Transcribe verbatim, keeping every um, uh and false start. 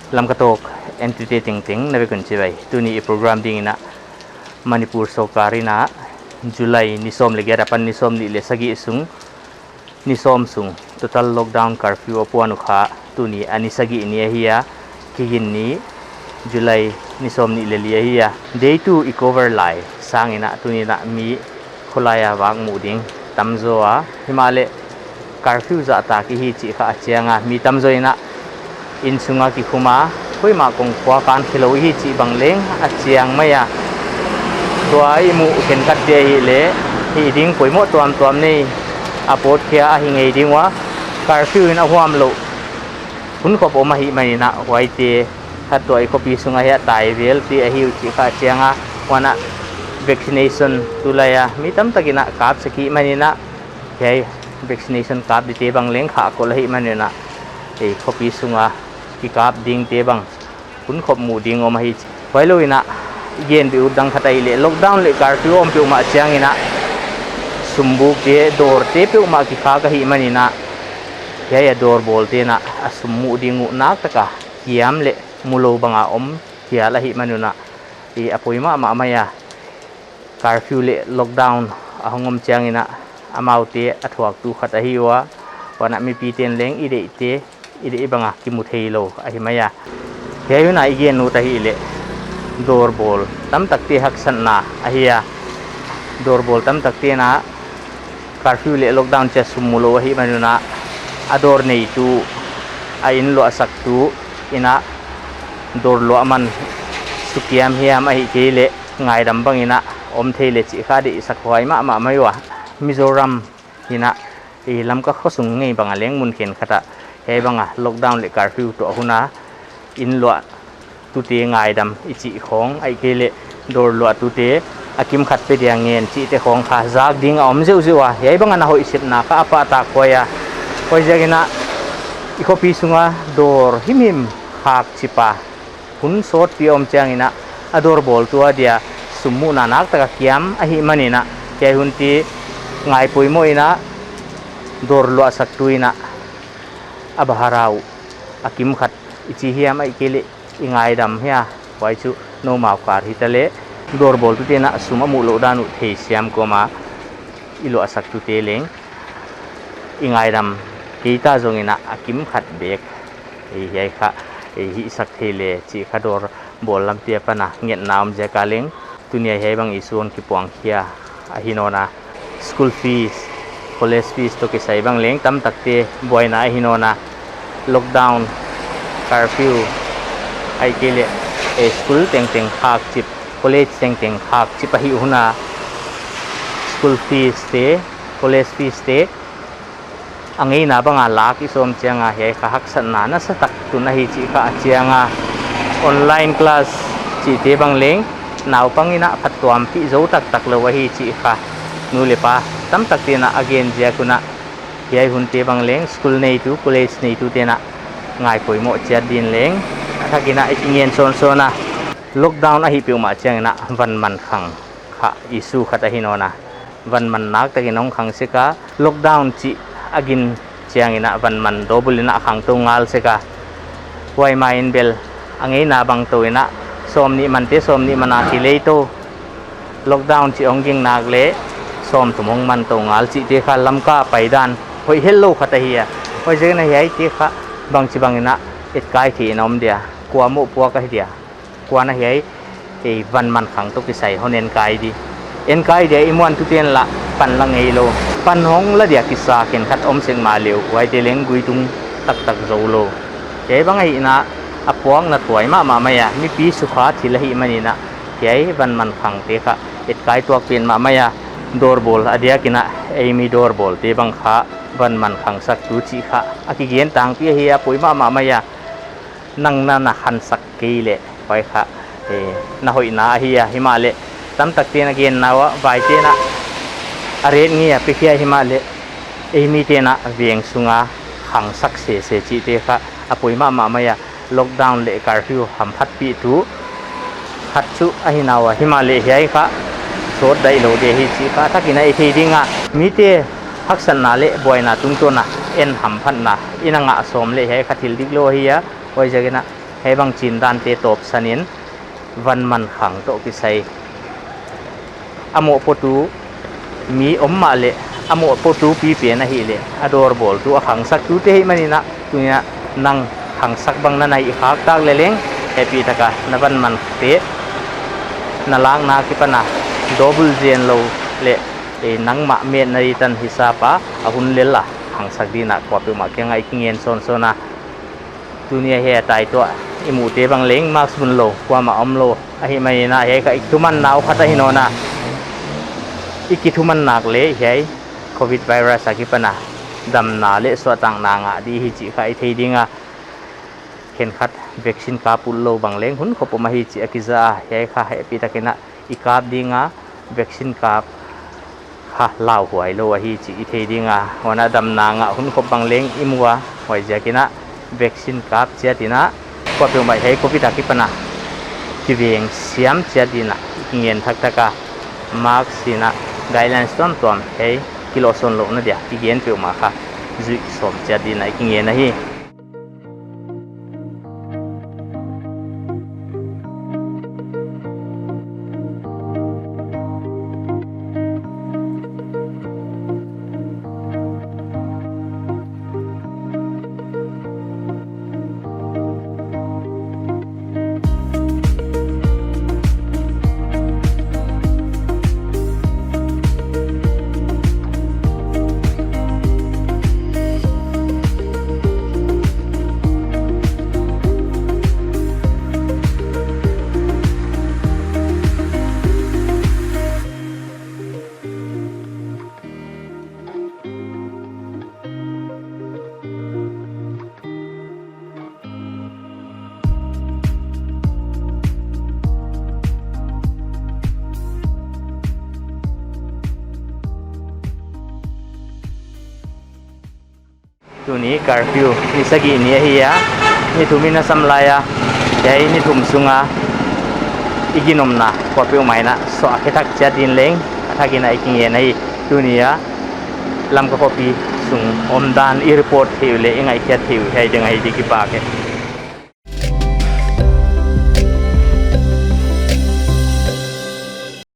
Lamka Talk entute tengteng na vek un chibai. Tuni i program ding in a, Manipur sorkar in a July ni sawm leh giat apan ni sawmnih leh sagih sung ni sawm sung total lockdown, curfew a puan uh kha tuni a ni sagih ni ahi a, kigin ni July ni sawmnih leh li ahi a. Deitu i cover lai sang in a, tuni in a mi kholai a vak muh ding tamzaw a, himahleh curfew zahtak i hi chih kha a chiang a, mi tamzaw in a inn sung a kikhum a, koimah kong khua kan khelou i hi chih bang leng a chiang mai a. Tua i muh khenkhatte ahihleh hih ding poimoh tuamtuam nei a, pawtkhia ahi ngei ding ua, curfew in a huam louh hunkhop om ahihman in a, huaite kha tua i khopi sung a hiai tai velte ahi uh chih kha a chiang a, huan a vaccination tulai a mi tamtak in a kap sak ahihman in a, hiai vaccination kap dingte bang leng khahkol ahihman in a, ei khopi sung a kikap dingte bang hunkhop muh ding om ahi. Huailou in a, i gen beh ut dang khat ahihleh lockdown leh curfew om peuhmah chiang in a, sumbukte, dawrte peuhmah kikhak ahihman in a, hiai a dawrbawlte in a, a sum muh ding uh naktak a kiam leh mulou bang a om hial ahihman un a, a poi mahmah mai a. Curfew leh lockdown a hong om chiang in a, amaute a thuaktu khat ahi ua, huan a mipite'n leng i deihte i deih bang a kimu theilou ahi mai a. Hiai hun a i gen ut ahihleh dawrbawl tamtakte haksatna ahi a, dawrbawl tamtakte'n a curfew leh lockdown chia sum mulou ahihman un a, a dawr neitu, a inn luahsaktu in a, dawr luah man sukiam hiam ahihkeileh ngaidam bang in a om thei leh chih kha deihsakhuai mahmah mai ua. Mizoram in a, Lamka khosung ngei bang a leng mun khenkhat ah hiai bang a lockdown leh curfew tuah hun a, inn luahtute ngaidam i chih khawng ahihkeileh dawr luahtute a kimkhat pe dia ngen chihte khawng kha zak ding a om zeuhzeuh a, hiai bang a na hoihsepna kha a pahtakhuai a. Huaiziak in a, i khopi sung a dawr himhim khakchip a hun sawtpi om chiang in a, a dawrbawltu a dia sum muhna naktak a kiam ahihman in a, hiai hunte ngai poimoh in a, dawr luahsaktu in a, a bhara uh a kimkhat i chi hiam ahihkeileh i ngaidam hia, huai chu noumau kar hitaleh, dawrbawltute in a sum a muhlouh dan uh theisiam kawm a, i luahsaktute leng i ngaidam kei ta zong in a, a kimkhat bek hiai kha hihsak thei leh chih kha dawrbawl lampi apan a ngetna om ziak a leng, tuni a hiai bang issue hon kipuang khia ahi nawn a. School fees, college fees toh kisai bang leng tamtakte buaina ahi nawn a. Lockdown, curfew ahihkeileh school tengteng khakchip, college tengteng khakchip ahih hun a, school fees te, college fees te a ngeina bang a lak i sawm chiang a, hiai kha haksatna nasatak tun ahi chih kha a chiang a. Online class chihte bang leng naupang in a phattuampih zou taktak lou ahi chih kha nu leh pa tamtakte'n a gen ziak un a, hiai hunte bang leng school neitu, college neitute'n a ngai poimoh chiat ding leng a thak in a i kingen sawnsawn a. Lockdown ahih peuhmah chiang in a van man khang kha issue khat ahi nawn a. Van man naktak in hong khang sek a, lockdown chih a gin chiang in a van man dawhbul in a khang tou ngal sek a. Huai ma in bel a ngeina bang tou in a, sawmnih mante sawmnih man a kilei tou, lockdown chih hong ging nak leh sawmthum hong man tou ngal chihte kha Lamka paidan hoih hetlou khat ahi a. Huaiziak in a hiaite kha bangchibang in a etkai thei in a om dia, kua mohpuak ahi dia, kua'n a hiai van man khang toh kisai hon enkai di, enkai dia i muantute'n lah pan la ngeilou, pan hong la dia kisa khenkhat om sek mahleh uh, huaite leng guitung taktak zoulou. Hiai bang ahihna a puakna thuai mahmah mai a, mipi sukha thil ahihman in a, hiai van man khangte kha etkai tuak pen mahmah mai a. Dawrbawl a diak in a, ei mi dawrbawlte bang kha van man khangsaktu chih kha a kigen tangpi ahi a, poi mahmah mai a. Nang na na khansak kei leh huai kha na hoihna ahi a, himahleh tamtakte'n a genna uah vaite'n a rate ngei a pekhia himahleh ei mite'n a veng sung a khangsak sese chihte kha a poi mahmah mai a. Lockdown leh curfew hamphatpihtu khat chu ahi na ua, himahleh hiai kha sawt daihlou di hi chih kha a thak in a i thei ding a. Mite haksatna leh buaina tungtawn a en hamphatna i na ngah sawm leh hiai kha thil diklou ahi a. Huaiziak in a Hiai bang chin dante tawpsan in van man khang toh kisai a mohpuatu mi om mahleh, a mohpuatu pipi na hih leh, a dawr bawltu, a khangsaktu te hi manin ah, tuni a nang khangsak bang na na hih khak tak leh leng, hehpih taka na van mante na lakna akipan a double zen lou leh, eh, nangmah metna di tan hisap a, a hun lel a khangsak ding in ah kuapeuhmah kiang ah i kingen sawnsawn a. Tuni a hiai a taituah i muhte bang leng mask bun lou kuamah om lou ahih manin ah, hiai kha i thuman nau khat ahi nawn a, i kithuman nak leh hiai covid virus akipan a damna leh suahtakna ngah di hi chih kha i thei ding a, khenkhat vaccine kap utlou bang leng hunkhop om ahi chih a kiza a, hiai kha hehpih takin ah i kap ding a, vaccine kap kha lauhuai lou ahi chih i thei ding a, huan a damna ngah hunkhop bang leng i mu a, huaiziakin ah vaccine kap chiat in ah kuapeuhmah hiai covid akipan a kiveng siam chiat ding in ah i kingen thakthak a, mask sin ah guidelines tuamtuam hiai kilohsawn louhna dia kigen peuhmah kha zuih sawm chiat ding in ah i kingen ahi. Tuni curfew ni sagih ni ahi a, ni thum in a sam lai a, hiai ni thum sung a i ginomna kuapeuhmah in ah suah khe thak chiat ding in leng a thak in ah i kingen ahi. Tuni a Lamka khopi sung omdan i report theih uleh i ngaihkhiat theih uh hiai ding ahi di kipak e.